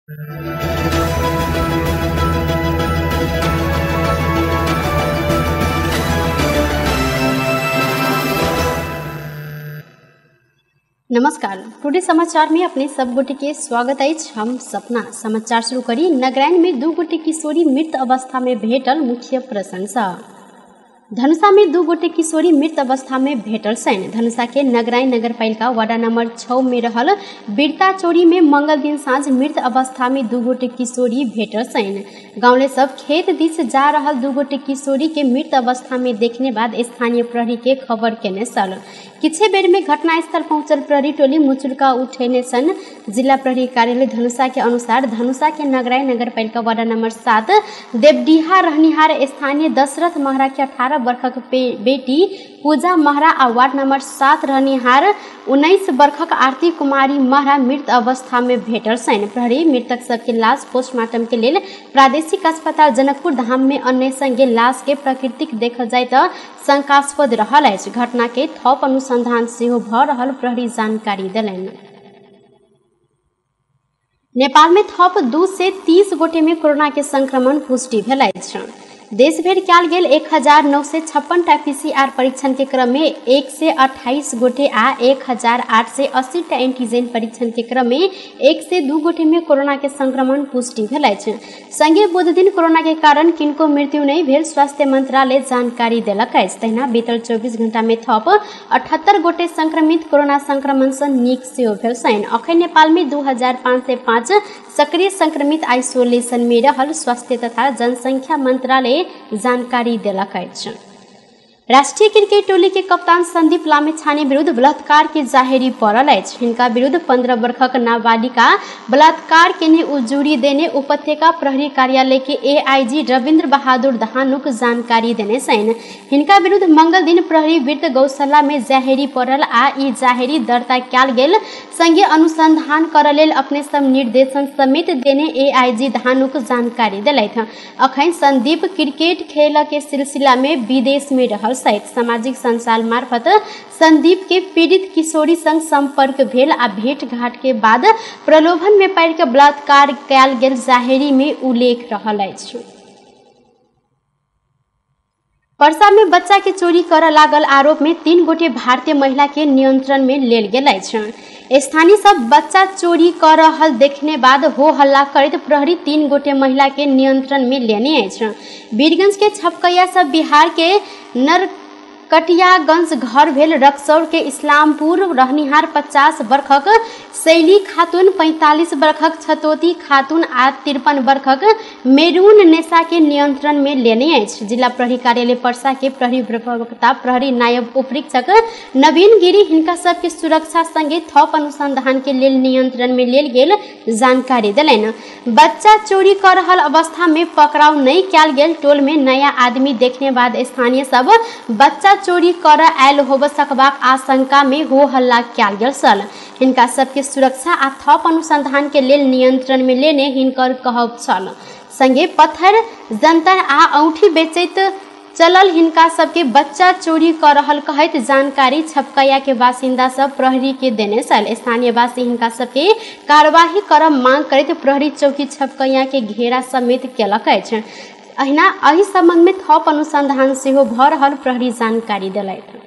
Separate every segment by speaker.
Speaker 1: नमस्कार, टुडे समाचार में अपने सब गोटे के स्वागत अछि। हम सपना समाचार शुरू करी। नगराइन में 2 गोटे किशोरी मृत अवस्था में भेटल मुख्य प्रशंसा। धनुषा में 2 गोटे किशोरी मृत अवस्था में भेटल छनि। धनुषा के नगराइन नगरपालिका वार्ड नंबर 6 में रहल बिरता चोरी में मंगल दिन साँझ मृत अवस्था में 2 गोटे किशोरी भेटल छनि। गाँवले सब खेत दिस जा रहल 2 गोटे किशोरी के मृत अवस्था में देखने बाद स्थानीय प्रहरी के खबर केने छल। किछे बेर में घटनास्थल पहुंचल प्रहरी टोली मुचुल्का उठेने छन्। जिला प्रहरी कार्यालय धनुषा के अनुसार धनुषा के नगराई नगरपालिका वार्ड नंबर 7 देवडीहा रहनिहार स्थानीय दशरथ महरा के 18 वर्षक बेटी पूजा महरा आ वार्ड नंबर 7 रहनिहार 19 वर्षक आरती कुमारी महरा मृत अवस्था में भेटल छनि। प्रहरी मृतक सबके लाश पोस्टमार्टम के लेल प्रादेशिक अस्पताल जनकपुर धाम में अन्य संगे लाश के प्राकृतिक देखल जाय त शंकास्पद रहल अछि। घटना के थप अनुसंधान सेहो भ रहल प्रहरी जानकारी देलनि। नेपाल में थप 230 गोटे में कोरोना के संक्रमण पुष्टि भेल अछि। देश भरि कयल गेल 1956 टा पीसीआर परीक्षण के क्रम में 128 गोटे आ 1880 टा एंटीजन परीक्षण के क्रम में 102 गोटे में कोरोना के संक्रमण पुष्टि भेल अछि। संगे बुध दिन कोरोना के कारण किनको मृत्यु नहीं भेल स्वास्थ्य मंत्रालय जानकारी देलक अछि। तहिना बीतल 24 घंटा में थप 78 गोटे संक्रमित कोरोना संक्रमण से नीक सेहो भेल छनि। अखन नेपाल में 2505 सक्रिय संक्रमित आइसोलेशन में रहल स्वास्थ्य तथा जनसंख्या मंत्रालय जानकारी देलक अछि। राष्ट्रीय क्रिकेट टोली के कप्तान संदीप लामिछाने विरुद्ध बलात्कार के जाहेरी पड़ल अछि। हिनका विरुद्ध 15 वर्षक नाबालिका बलात्कार केने उजुरी देने उपत्यका प्रहरी कार्यालय के एआईजी रविन्द्र बहादुर धानुक जानकारी देने छनि। हिनका विरुद्ध मंगल दिन प्रहरी वृत्त गौशाला में जाहेरी पड़ल आ ई जाहेरी दर्ता कयल गेल संगे अनुसंधान करऽ लेल अपने सब निर्देशन समेत देने एआईजी धानुक जानकारी देलथि। अखन संदीप क्रिकेट खेल के सिलसिला में विदेश में रहल सहित सामाजिक संचार मार्फत संदीप के पीड़ित किशोरी संग संपर्क भेल आ भेंट घाट के बाद प्रलोभन में पड़ि के बलात्कार कयल गेल जाहेरी में उल्लेख रहल अछि। परसा में बच्चा के चोरी करऽ लागल आरोप में 3 गोटे भारतीय महिला के नियंत्रण में लेल गेल अछि। स्थानीय सब बच्चा चोरी कर रहल देखने बाद हो हल्ला करैत प्रहरी 3 गोटे महिला के नियंत्रण में लेने अछि। वीरगंज के छपकैया सब बिहार के नरकटियागंज घर भेल रक्सौर के इस्लामपुर रहनिहार 50 वर्षक शैली खातून, 45 वर्षक छतोती खातून आ 53 वर्षक मेरून नेशा के नियंत्रण में लेने अछि। जिला प्रहरी कार्यालय परसा के प्रहरी प्रवक्ता प्रहरी नायब उपरीक्षक नवीन गिरी हिनका सबके सुरक्षा संगे थप अनुसंधान के लेल नियंत्रण में लेल गेल जानकारी देलनि। बच्चा चोरी कर रहल अवस्था में पकड़ाव नहीं कयल गेल टोल में नया आदमी देखने बाद स्थानीय सब बच्चा चोरी कर आयल होब सकबाक आशंका में हो हल्ला कयल गेल छल। हिनका सबके सुरक्षा आ थप अनुसंधान के लेल नियंत्रण में लेने हिनकर कहब छल। संगे पत्थर जंतर आ औंठी बेचैत चलल हिनका सबके बच्चा चोरी कर रहल कहैत जानकारी छपकैया के बासिन्दा सब प्रहरी के देने छल। स्थानीय वासी हिनका सबके कार्यवाही करब मांग करैत प्रहरी चौकी छपकैया के घेरा समेत केलक अछि। अहिना एहि संबंध में थप अनुसंधान सेहो भ रहल प्रहरी जानकारी देलथि।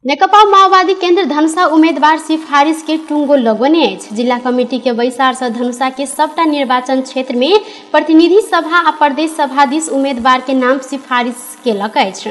Speaker 1: नेकपा माओवादी केंद्र धनुषा उम्मीदवार सिफारिश के टुंगो लगौने अछि। जिला कमिटी के बैसार से धनुषा के सबटा निर्वाचन क्षेत्र में प्रतिनिधि सभा आ प्रदेश सभा दिस उम्मीदवार के नाम सिफारिश केलक अछि।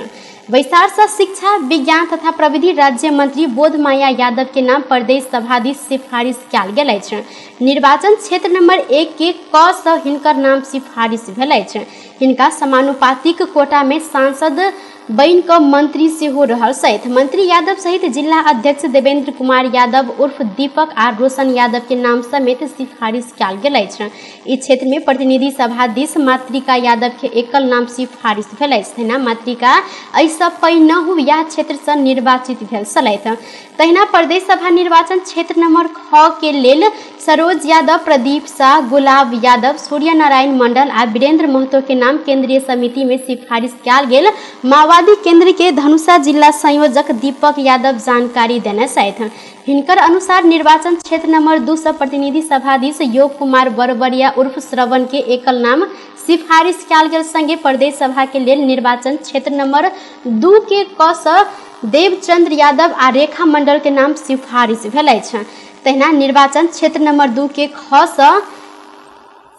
Speaker 1: बैसार से शिक्षा विज्ञान तथा प्रविधि राज्य मंत्री बोधमाया यादव के नाम प्रदेश सभा दिस सिफारिश कयल गेल अछि। निर्वाचन क्षेत्र नंबर 1 के क से हिनकर नाम सिफारिश भेल अछि। हिनका समानुपातिक कोटा में सांसद बनि कऽ मंत्री सेहो रहल छथि। मंत्री यादव सहित जिला अध्यक्ष देवेंद्र कुमार यादव उर्फ दीपक आ रोशन यादव के नाम समेत सिफारिश कयल गेल अछि। ई क्षेत्र में प्रतिनिधि सभा दिस मातृका यादव के एकल नाम सिफारिश भेल अछि। तहिना मातृका एहिसँ पहिनहु यह क्षेत्र से निर्वाचित भेल छलथि। तहिना प्रदेश सभा निर्वाचन क्षेत्र नंबर 6 के लेल सरोज यादव, प्रदीप शाह, गुलाब यादव, सूर्य नारायण मंडल आ वीरेंद्र महतो के नाम केंद्रीय समिति में सिफारिश कयल गेल। माओवादी माओवादी केंद्र के धनुषा जिला संयोजक दीपक यादव जानकारी देने छथि। हिनकर अनुसार निर्वाचन क्षेत्र नंबर 2 से प्रतिनिधि सभाधीश योग कुमार बरबरिया उर्फ श्रवण के एकल नाम सिफारिश कयल गेल संगे प्रदेश सभा के लेल निर्वाचन क्षेत्र नंबर 2 के क से देवचंद्र यादव आ रेखा मंडल के नाम सिफारिश भेल अछि। तहिना निर्वाचन क्षेत्र नंबर 2 के ख से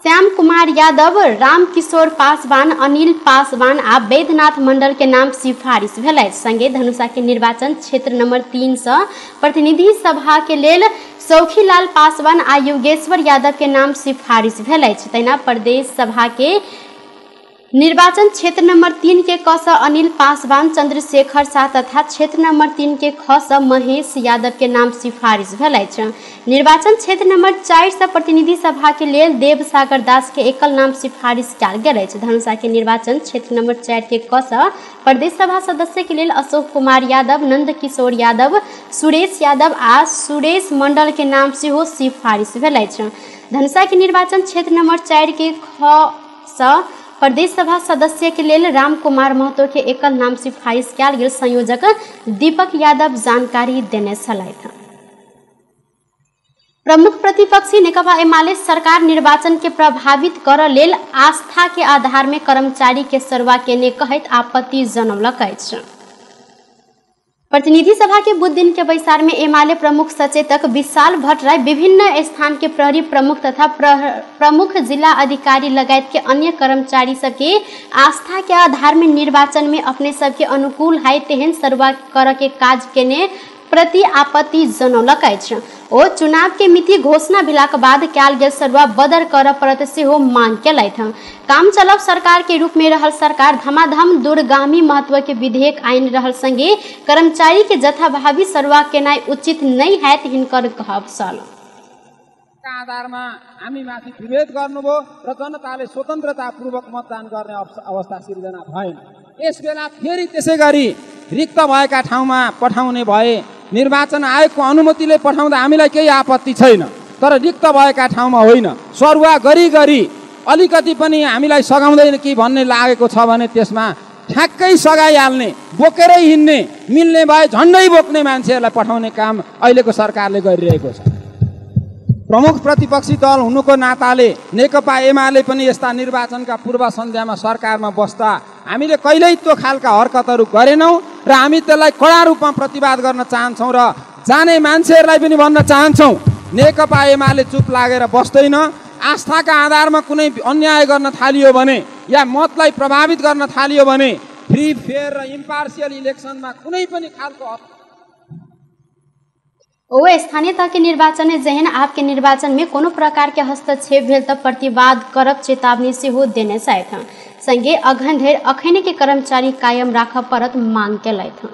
Speaker 1: श्याम कुमार यादव, रामकिशोर पासवान, अनिल पासवान आ वैद्यनाथ मंडल के नाम सिफारिश भेल अछि। संगे धनुषा के निर्वाचन क्षेत्र नंबर 3 से प्रतिनिधि सभा के लेल सौखीलाल पासवान आ योगेश्वर यादव के नाम सिफारिश भेल अछि। तहिना प्रदेश सभा के निर्वाचन क्षेत्र नंबर 3 के क से अनिल पासवान, चंद्रशेखर शाह तथा क्षेत्र नंबर 3 के ख से महेश यादव के नाम सिफारिश भेल अछि। निर्वाचन क्षेत्र नंबर 4 से प्रतिनिधि सभा के लेल देवसागर दास के एकल नाम सिफारिश कयल गेल अछि। धनुषा के निर्वाचन क्षेत्र नंबर 4 के क से प्रदेश सभा सदस्य के लेल अशोक कुमार यादव, नंद किशोर यादव, सुरेश यादव आ सुरेश मंडल के नाम सेहो सिफारिश भेल अछि। धनुषा के निर्वाचन क्षेत्र नंबर 4 के ख से प्रदेश सभा सदस्य के लेल राम कुमार महतो के एकल नाम सिफारिश कयल गेल संयोजक दीपक यादव जानकारी देने छलथि। प्रमुख प्रतिपक्षी नेकपा एमाले सरकार निर्वाचन के प्रभावित करऽ लेल आस्था के आधार में कर्मचारी के सरुआ केने कहैत आपत्ति जनौलक अछि। प्रतिनिधि सभा के बुध दिन के बैसार में एमाले प्रमुख सचेतक विशाल भट्टराई विभिन्न स्थान के प्रहरी प्रमुख तथा प्रमुख जिला अधिकारी लगायत के अन्य कर्मचारी सबके आस्था के आधार में निर्वाचन में अपने सबके अनुकूल है तेहन सरुआ कर के काज केने प्रति आपत्ति जनौलक अछि। ओ चुनाव के मिति घोषणा भेलाक बाद कयल गेल सरुआ बदर करऽ पड़त सेहो मांग केलथि। काम चलाऊ सरकार के रूप में रहल सरकार धमाधम दूरगामी महत्व के विधेयक आनि रहल संगे कर्मचारी के जथाभावी सरुआ केनाइ उचित नहि हैत हिनकर कहब छल।
Speaker 2: आधारमा हामीमाथि विभेद गर्नुभयो र जनताले स्वतन्त्रतापूर्वक मतदान गर्ने अवस्था सिर्जना भएन। यस बेला फेरि त्यसै गरी रिक्त भएका ठाउँमा पठाउने भए निर्वाचन आयोगको अनुमतिले पठाउँदा हामीलाई केही आपत्ति छैन, तर रिक्त भएका ठाउँमा होइन। सरुवा गरी गरी अलिकति पनि हामीलाई सघाउँदैन कि भन्ने लागेको छ भने त्यसमा ठ्याक्कै सघाइहाल्ने, बोकेरै हिँड्ने, मिल्ने भए झन्डै बोक्ने मान्छेहरूलाई पठाउने काम अहिलेको सरकारले गरिरहेको छ। प्रमुख प्रतिपक्षी दल हुनुको नाताले नेकपा एमाले पनि यस्ता निर्वाचनका पूर्व सन्ध्यामा सरकारमा बस्दा हामीले कहिल्यै त्यो खालका हरकतहरू गरेनौँ र हामी त्यसलाई कडा रूपमा प्रतिवाद गर्न चाहन्छौँ र जाने मान्छेहरूलाई पनि भन्न चाहन्छौँ, नेकपा एमाले चुप लागेर बस्दैन। आस्थाका आधारमा कुनै अन्याय गर्न थालियो भने या मतलाई प्रभावित गर्न थालियो भने फ्री, फेयर र इम्पार्सियल इलेक्सनमा कुनै पनि खालको
Speaker 1: ओ स्थानीय तह के निर्वाचन में जहन आपके निर्वाचन में कोनो प्रकार के हस्तक्षेप भेल त प्रतिवाद करब चेतावनी सेहो देने छथि। संगे अघन धरि अखन के कर्मचारी कायम राखऽ पड़त मांग केलथि।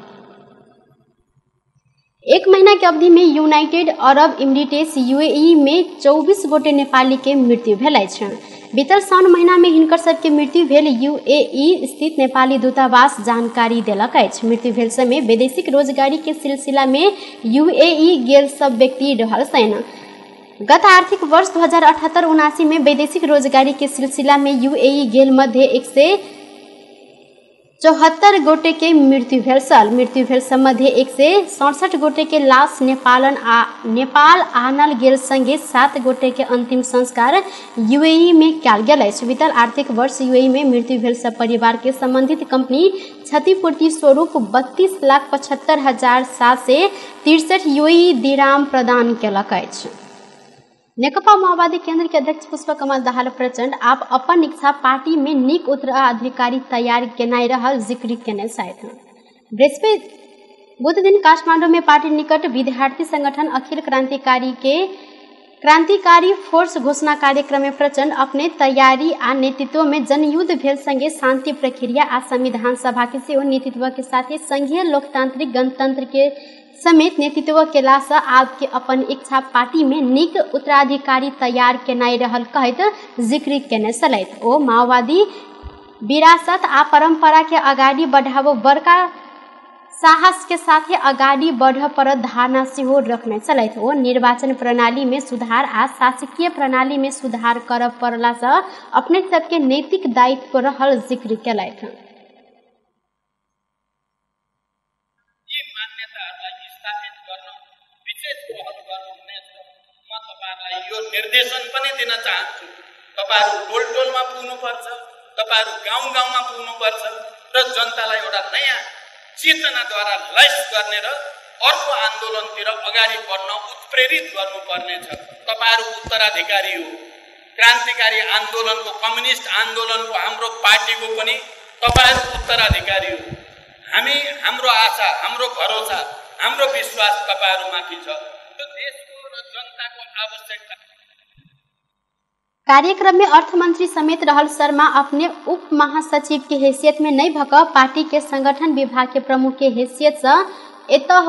Speaker 1: एक महीना के अवधि में यूनाइटेड अरब इमिरेट्स यूएई में 24 गोटे नेपाली के मृत्यु भेल अछि। बीतल साउन महीना में हिनकर सबके मृत्यु भेल यूएई स्थित नेपाली दूतावास जानकारी देलक अछि। मृत्यु भेल समय वैदेशिक रोजगारी के सिलसिला में यूएई गेल सब व्यक्ति रहल छनि। गत आर्थिक वर्ष 2078-79 में वैदेशिक रोजगारी के सिलसिला में यूएई गेल मध्य 174 गोटे के मृत्यु भेल छल। मृत्यु भेल मध्य 167 गोटे के लाश नेपाल आनल गेल संगे 7 गोटे के अंतिम संस्कार यूएई में कयल गेल अछि। बीतल आर्थिक वर्ष यूएई में मृत्यु भेल सब परिवार के संबंधित कंपनी क्षतिपूर्ति स्वरूप 32,75,763 यूएई दिराम प्रदान केलक अछि। नेकपा माओवादी केंद्र के अध्यक्ष पुष्प कमल दाहाल प्रचंड आप अपन इच्छा पार्टी में नीक उत्तराधिकारी तैयार केनाइ रहल जिक्र केने छथि। बृहस्पति बुध दिन काठमांडू में पार्टी निकट विद्यार्थी संगठन अखिल क्रांतिकारी के क्रांतिकारी फोर्स घोषणा कार्यक्रम में प्रचंड अपने तैयारी आ नेतृत्व में जनयुद्ध भेल संगे शांति प्रक्रिया आ संविधान सभा के सेहो नेतृत्व के साथ संघीय लोकतांत्रिक गणतंत्र के समेत नेतृत्व केला से आपके अपन इच्छा पार्टी में नीक उत्तराधिकारी तैयार केनाइ रहल कहैत जिक्र केने छलथि। ओ माओवादी विरासत आ परंपरा के अगाडि बढ़ाबो बड़का साहस के साथे अगाडि बढ़ पर धारणा सेहो रखने छलथि। ओ निर्वाचन प्रणाली में सुधार आ शासकीय प्रणाली में सुधार करऽ पड़ला से अपने सबके नैतिक दायित्व रहल जिक्र केलथि।
Speaker 3: यो निर्देशन पनि दिन चाहन्छु, तपाईहरू टोल टोलमा पुग्नुपर्छ, तपाईहरू गाउँ गाउँमा पुग्नुपर्छ र जनतालाई एउटा नयाँ चेतनाद्वारा लैस गर्ने र अर्को आन्दोलनतिर अगाडि बढ्न उत्प्रेरित गर्नुपर्नेछ। तपाईहरू उत्तराधिकारी हो क्रान्तिकारी आन्दोलनको, कम्युनिस्ट आन्दोलनको, हाम्रो पार्टीको पनि तपाईहरू उत्तराधिकारी हो। हामी, हाम्रो आशा, हाम्रो भरोसा, हाम्रो विश्वास तपाईहरूमाथि छ। यो देशको र जनताको आवश्यकता।
Speaker 1: कार्यक्रम में अर्थमंत्री समेत रहल शर्मा अपने उप महासचिव के हैसियत में नहीं भक पार्टी के संगठन विभाग के प्रमुख के हैसियत से एतह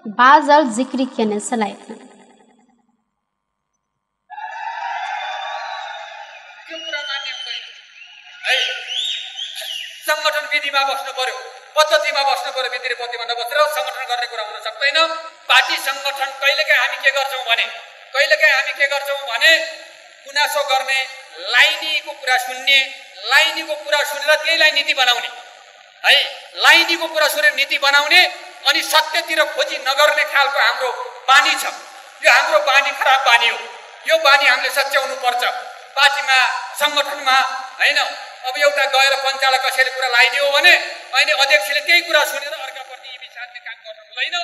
Speaker 1: बाजल जिक्र केने छलथि।
Speaker 4: संगठन विधिमा बस्नु पर्यो, पद्धतिमा बस्नु पर्यो, विधि र पद्धतिमा नबसेर संगठन गर्ने कुरा हुन सक्दैन। पार्टी संगठन कहिलेकाहीँ हामी के गर्छौँ भने, कहिलेकाहीँ हामी के गर्छौँ भने गुनासो गर्ने, लाइनीको कुरा सुन्ने, लाइनीको कुरा सुनेर त्यहीलाई नीति बनाउने, है लाइनीको कुरा सुनेर नीति बनाउने अनि सत्यतिर खोजी नगर्ने खालको हाम्रो बानी छ। यो हाम्रो बानी खराब बानी हो। यो बानी हामीले सच्याउनु पर्छ पार्टीमा, संगठनमा, हैन। अब एउटा गएर पञ्चायतलाई कसैले कुरा लगाइदियो भने अहिले अध्यक्षले त्यही कुरा सुनेर अर्काप्रति विषादले काम गर्नु हुँदैन।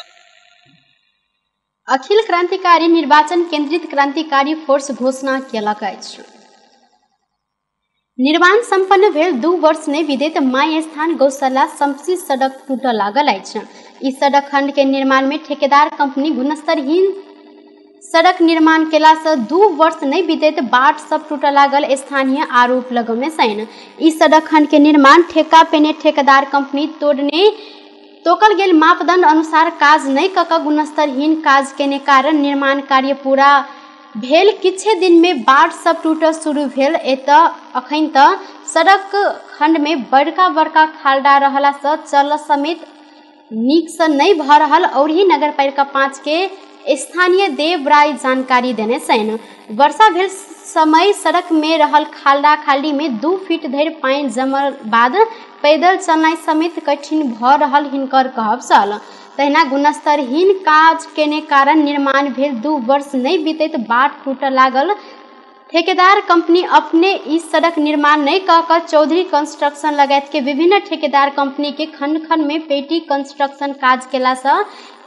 Speaker 1: अखिल क्रांतिकारी निर्वाचन केंद्रित क्रांतिकारी फोर्स घोषणा केलक अछि। निर्माण सम्पन्न भेल 2 वर्ष ने विदित my स्थान गौशाला सम्सी सड़क टूटऽ लागल अछि। ई सड़क खंड के निर्माण में ठेकेदार कंपनी गुणस्तरहीन सड़क निर्माण केला से 2 वर्ष नहीं बीतैत बाट सब टूटऽ लागल स्थानीय आरोप लगौने छनि। ई सड़क खंड के निर्माण ठेका पेने ठेकेदार कंपनी तोड़ने तोकल गेल मापदंड अनुसार काज नहीं कऽ कऽ गुणस्तरहीन काज केने कारण निर्माण कार्य पूरा भेल किछे दिन में बाट सब टूटल शुरू भेल। एतऽ अखन तऽ सड़क खंड में बड़का बड़का खाल्डा रहला से चल समेत नीक से नहीं भऽ रहल और ही नगरपालिका 5 के स्थानीय देव राय जानकारी देने छनि। वर्षा भेल समय सड़क में रहल खाल्डा खाली में 2 फीट धरि पानि जमल बाद पैदल चलनाइ समेत कठिन भऽ रहल हिनकर कहब छल। तहिना गुणस्तरहीन काज केने कारण निर्माण भेल 2 वर्ष नहीं बीतैत बाट टूटऽ लागल। ठेकेदार कंपनी अपने ई सड़क निर्माण नहीं कऽ कऽ चौधरी कंस्ट्रक्शन लगायत के विभिन्न ठेकेदार कंपनी के खंड खंड में पेटी कंस्ट्रक्शन काज केला से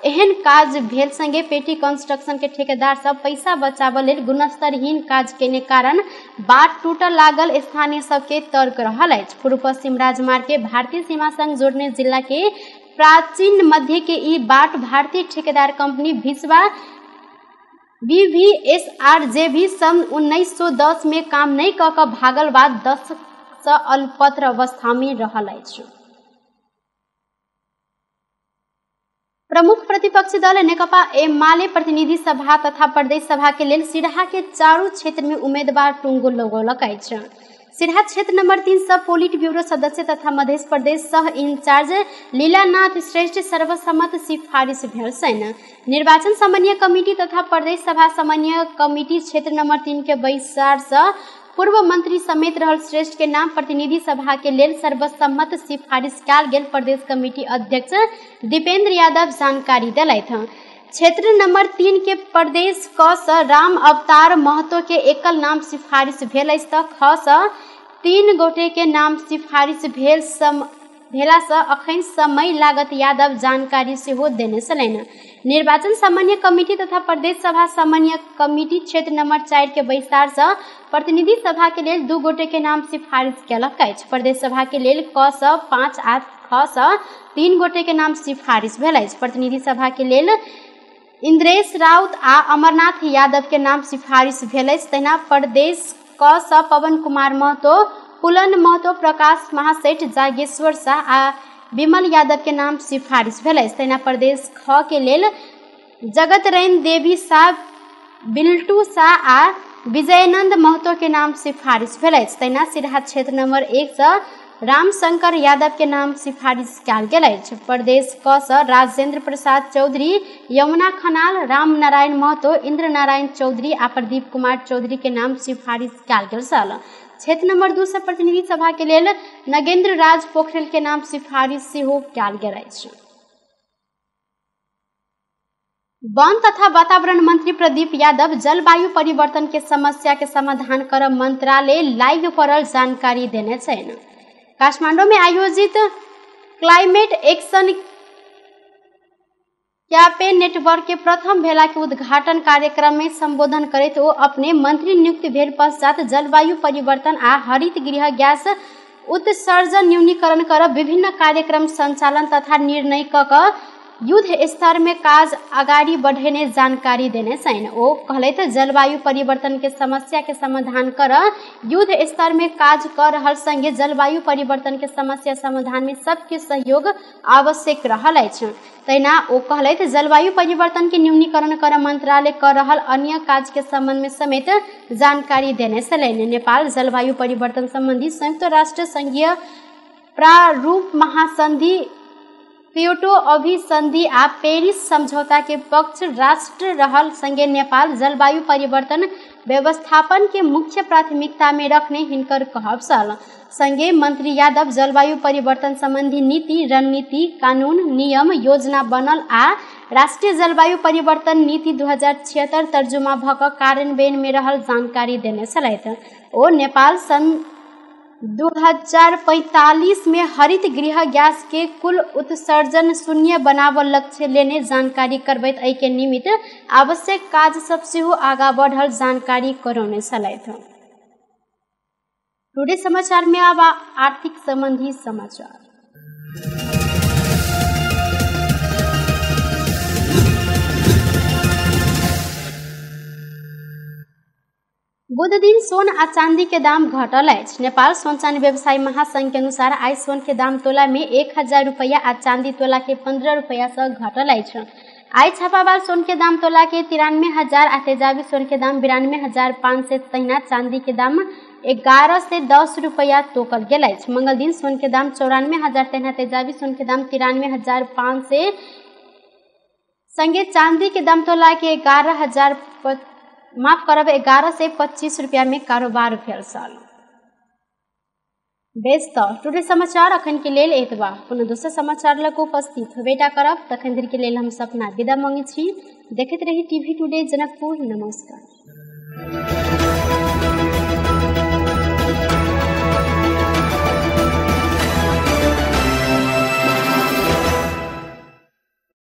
Speaker 1: एहन काज भेल संगे पेटी कंस्ट्रक्शन के ठेकेदार सब पैसा बचाबऽ लेल गुणस्तरहीन काज केने कारण बाट टूटऽ लागल स्थानीय सबके तर्क रहल अछि। पूर्व पश्चिम राजमार्ग के भारतीय सीमा संग जोड़ने जिला के प्राचीन मध्य के ई बाट भारतीय ठेकेदार कंपनी भिसवा BVSRJV सन 1910 में काम नहीं कऽ कऽ भागल बाद 10 से अल्पत्र अवस्था में रहल अछि। प्रमुख प्रतिपक्षी दल नेकपा एमाले प्रतिनिधि सभा तथा प्रदेश सभा के लेल सिरहा के चारू क्षेत्र में उम्मीदवार टुंगो लगौलक अछि। सिरहा क्षेत्र नंबर 3 से पोलिट ब्यूरो सदस्य तथा मध्य प्रदेश सह इंचार्ज लीलानाथ श्रेष्ठ सर्वसम्मत सिफारिश भेल छनि। निर्वाचन समन्वय कमिटी तथा प्रदेश सभा समन्वय कमिटी क्षेत्र नंबर 3 के बैसार से पूर्व मंत्री समेत रहल श्रेष्ठ के नाम प्रतिनिधि सभा के लेल सर्वसम्मत सिफारिश कयल गेल प्रदेश कमिटी अध्यक्ष दीपेंद्र यादव जानकारी देलथि। क्षेत्र नंबर 3 के प्रदेश क से राम अवतार महतो के एकल नाम सिफारिश भेल अछि तऽ ख से 3 गोटे के नाम सिफारिश भेला से अखन समय लागत यादव जानकारी सेहो देने छलनि। निर्वाचन समन्वय कमिटी तथा प्रदेश सभा समन्वय कमिटी क्षेत्र नंबर 4 के बैसार से प्रतिनिधि सभा के लेल 2 गोटे के नाम सिफारिश केलक अछि। प्रदेश सभा के लेल क से 5 आ ख से 3 गोटे के नाम सिफारिश भेल अछि। प्रतिनिधि सभा के लेल इंद्रेश राउत आ अमरनाथ यादव के नाम सिफारिश भेल अछि। तहिना प्रदेश क से पवन कुमार महतो, पुलन महतो, प्रकाश महासेठ, जागेश्वर शाह आ विमल यादव के नाम सिफारिश भेल अछि। तहिना प्रदेश ख के लेल जगत रैन देवी शाह, बिल्टू शाह आ विजयानंद महतो के नाम सिफारिश भेल अछि। तहिना सिरहा क्षेत्र नंबर 1 से रामशंकर यादव के नाम सिफारिश कयल गेल अछि। प्रदेश क से राजेंद्र प्रसाद चौधरी, यमुना खनाल, राम नारायण महतो, इंद्र नारायण चौधरी आ प्रदीप कुमार चौधरी के नाम सिफारिश कयल गेल छल। क्षेत्र नंबर 2 से प्रतिनिधि सभा के लेल नगेंद्र राज पोखरेल के नाम सिफारिश सेहो कयल गेल अछि। वन तथा वातावरण मंत्री प्रदीप यादव जलवायु परिवर्तन के समस्या के समाधान कर मंत्रालय लागि पड़ल जानकारी देने छनि। काठमांडू में आयोजित क्लाइमेट एक्शन कैंपेन नेटवर्क के प्रथम भेला के उद्घाटन कार्यक्रम में संबोधन करैत ओ अपने मंत्री नियुक्त भेल पश्चात जलवायु परिवर्तन आ हरित गृह गैस उत्सर्जन न्यूनीकरण कर विभिन्न कार्यक्रम संचालन तथा निर्णय क युद्ध स्तर में काज अगाडि बढ़ेने जानकारी देने छनि। ओ कहलथि जलवायु परिवर्तन के समस्या के समाधान कर युद्ध स्तर में काज कर रहल संगे जलवायु परिवर्तन के समस्या समाधान में सबके सहयोग आवश्यक रहल अछि। तहिना ओ कहलथि जलवायु परिवर्तन के न्यूनीकरण कर मंत्रालय कर रहल अन्य काज के संबंध में समेत जानकारी देने छलनि। नेपाल जलवायु परिवर्तन संबंधी संयुक्त राष्ट्र संघीय प्रारूप महासंधि क्योटो अभिसंधि आ पेरिस समझौता के पक्ष राष्ट्र रहल संगे नेपाल जलवायु परिवर्तन व्यवस्थापन के मुख्य प्राथमिकता में रखने हिनकर कहब छल। संगे मंत्री यादव जलवायु परिवर्तन संबंधी नीति, रणनीति, कानून, नियम, योजना बनल आ राष्ट्रीय जलवायु परिवर्तन नीति 2076 तर्जुमा भ क कार्यान्वयन में रहल जानकारी देने छलथि। ओ नेपाल सन् 2045 में हरित गृह गैस के कुल उत्सर्जन शून्य बनाबऽ लक्ष्य लेने जानकारी करबैत एहि के निमित्त आवश्यक काज सब सेहो आगा बढ़ल जानकारी करौने छलथि। टुडे समाचार में अब आर्थिक संबंधी समाचार। बुध दिन सोन आ चांदी के दाम घटल अछि। नेपाल सोन चांदी व्यवसायी महासंघ के अनुसार आइ सोन के दाम तोला में 1000 रुपया आ चांदी तोला के 15 रुपया से घटल अछि। आइ छापावाल सोन के दाम तोला के 93,000 आ तेजाबी सोन के दाम 92,500, तहिना चांदी के दाम 1110 रुपया तोकल गेल अछि। मंगल दिन सोन के दाम 94,000, तहिना तेजाबी सोन के दाम 93,500 संगे चांदी के दाम तोला के 1125 रुपया में कारोबार भेल छल। बेस त टुडे समाचार अखन के लेल एतबा। कोनो दोसर समाचार लग उपस्थित होबेटा करब, तखन धरि के लेल हम सपना विदा मांगै छी। देखैत रही टीवी टुडे जनकपुर। नमस्कार।